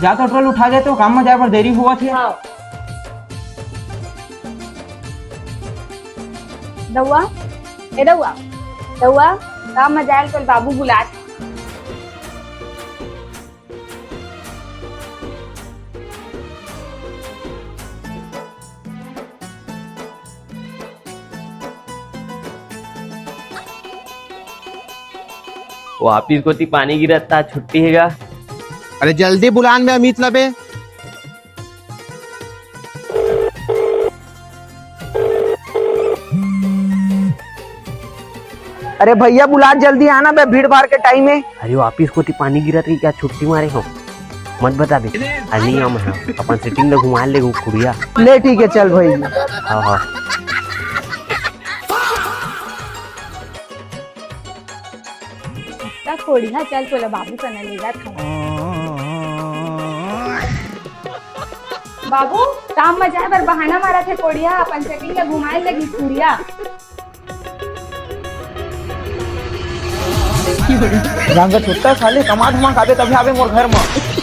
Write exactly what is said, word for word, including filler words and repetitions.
जा तो trolley उठा दे, तो काम में जाए बर देरी होवत हे। हाँ। दउआ, ए दउआ, दउआ, काम में जाए ल तोर बाबू बुलात। वो office कोती पानी गिरत ता, छुट्टी हे गा। अरे जल्दी बुलान बे अमित ला बे। अरे भैया बुला, जल्दी आना बे, भीड़ भाड़ के time हे। अरे वो office कोती पानी गिरत हे, का छुट्टी मारे हो? मत बता बे। अरे नहीं, हम हाँ, अपन setting ला घुमा ले, वो कुड़िया। ले ठीक हे, चल भाई। हाँ, हाँ। त कोड़िया चल, तोला बाबू कना ले जात हूँ। बाबू, काम में जाए बर बहाना मारत हे कोड़िया, अपन setting ला घुमाए लगी कुड़िया। रंग छुट्टा साले, कमा धुमा खाबे तभी आबे मोर घर में।